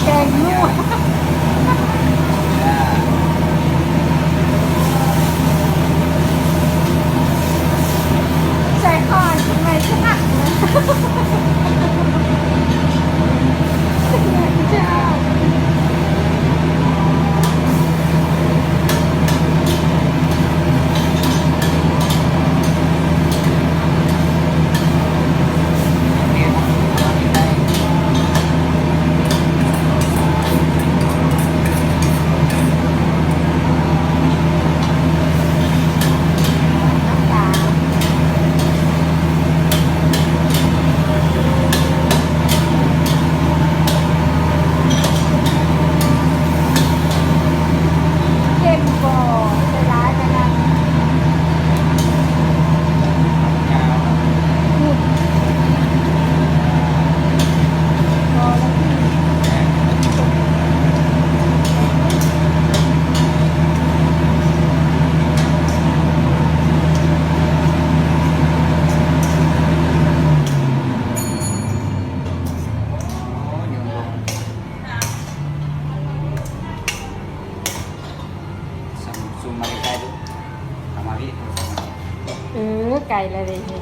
ແກງນົວ ໃສ່ຂ້ອຍໄປຖະໜັດເລີຍ ເຈົ້າ. ເຄັມບໍ່? ໃສ່ຫຼາຍປານນັ້ນ. ຊູມມາໃກ້ໆ ດູ ເອົາມາພີ້. ເອີ ໃກ້ແລ້ວເດ້ ນີ້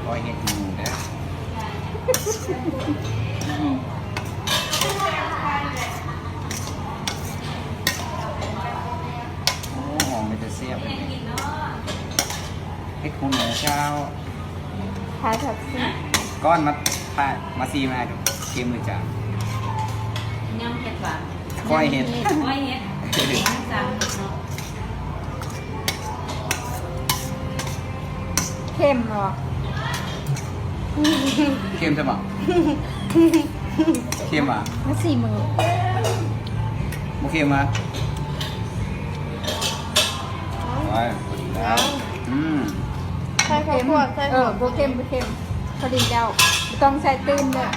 ໂອ້ຍ ເຮັດໃຫ້ໝູເດີ້. ໂອ້ ຫອມເປັນຕາແຊບເລີຍ. ເຮັດຫູເຈົ້າ. ທາຍຜັກຊີ ກ່ອນມາ ມາຊີມໃຫ້ດູ ເຄັມຫຼືຈາງ? ຍັງເຮັດຫວາ? ຂ້ອຍເຮັດ ຂ້ອຍເຮັດ ເຄັມບໍ່? ເຄັມຊະບໍ່? ເຄັມຫວາ? ມາຊີມເບິ່ງ ບໍ່ເຄັມຫວາ? ໂອ້ຍ ພໍດີແລ້ວ. ອືມ ໃສ່ເຂົ້າຂົ້ວ ໃສ່ ເອີ ບໍ່ເຄັມ ບໍ່ເຄັມ ພໍດີແລ້ວ ບໍ່ຕ້ອງໃສ່ຕື່ມເດີ້.